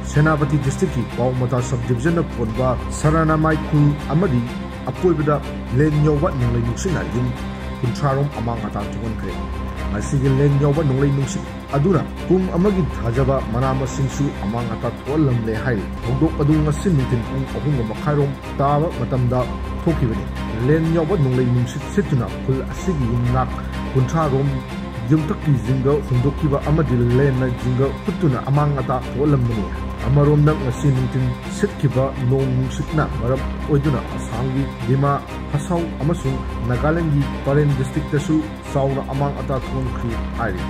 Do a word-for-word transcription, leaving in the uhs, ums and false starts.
ꯁꯦꯅꯥꯄꯇꯤ ꯗꯤꯁꯇ꯭ꯔꯤꯛꯀꯤ ꯄꯥꯎꯃꯇꯥ ꯁꯕ ꯗꯤꯕꯤꯖꯟꯗ ꯀꯣꯟꯕ ꯁꯔꯥꯅꯥꯃꯥꯏ ꯈꯨꯜ ꯑꯃꯗꯤ ꯑꯀꯣꯏꯕꯗ ꯂꯦꯟ ꯌꯥꯎꯕ ꯅꯣꯡꯂꯩ ꯅꯨꯡꯁꯤꯠꯅ ꯌꯨꯝ ꯀꯨꯟꯊ꯭ꯔꯥ ꯔꯣꯝ ꯑꯃꯥꯡ ꯑꯇꯥ ꯊꯣꯛꯍꯟꯈ꯭ꯔꯦ꯫ ꯃꯁꯤꯒꯤ ꯂꯦꯟ ꯌꯥꯎꯕ ꯅꯣꯡꯂꯩ ꯅꯨꯡꯁꯤꯠ ꯑꯗꯨꯅ ꯄꯨꯡ ꯑꯃꯒꯤ ꯊꯥꯖꯕ ꯃꯅꯥ ꯃꯁꯤꯡꯁꯨ ꯑꯃꯥꯡ ꯑꯇꯥ ꯊꯣꯛꯍꯜꯂꯝꯂꯦ ꯍꯥꯏꯔꯤ꯫ ꯊꯧꯗꯣꯛ ꯑꯗꯨ ꯉꯁꯤ ꯅꯨꯡꯊꯤꯜ ꯄꯨꯡ ꯑꯍꯨꯝꯒ ꯃꯈꯥꯏꯔꯣꯝ ꯇꯥꯕ ꯃꯇꯝꯗ ꯊꯣꯛꯈꯤꯕꯅꯤ꯫ ꯂꯦꯟ ꯌꯥꯎꯕ ꯅꯣꯡꯂꯩ ꯅꯨꯡꯁꯤꯠ ꯁꯤꯠꯇꯨꯅ ꯈꯨꯜ ꯑꯁꯤꯒꯤ ꯌꯨꯝꯅꯥꯛ ꯀꯨꯟꯊ꯭ꯔꯥ ꯔꯣꯝ ꯌꯨꯝꯊꯛꯀꯤ ꯖꯤꯡꯒ ꯍꯨꯟꯗꯣꯛꯈꯤꯕ ꯑꯃꯗꯤ ꯂꯦꯟꯅ ꯖꯤꯡꯒ ꯍꯨꯠꯇꯨꯅ ꯑꯃꯥꯡ ꯑꯇꯥ ꯊꯣꯛꯍꯜꯂꯝꯕꯅꯤ꯫ ꯑꯃꯔꯣꯝꯗ ꯉꯁꯤ ꯅꯨꯡꯊꯤꯜ ꯁꯤꯠꯈꯤꯕ ꯅꯣꯡ ꯅꯨꯡꯁꯤꯠꯅ ꯃꯔꯝ ꯑꯣꯏꯗꯨꯅ ꯑꯁꯥꯝꯒꯤ ꯗꯤꯃꯥ ꯍꯁꯥꯎ ꯑꯃꯁꯨꯡ ꯅꯥꯒꯥꯂꯦꯟꯒꯤ ꯄꯂꯦꯟ ꯗꯤꯁꯇ꯭ꯔꯤꯛꯇꯁꯨ ꯆꯥꯎꯅ ꯑꯃꯥꯡ ꯑꯇꯥ ꯊꯣꯛꯍꯟꯈ꯭ꯔꯦ ꯍꯥꯏꯔꯤ꯫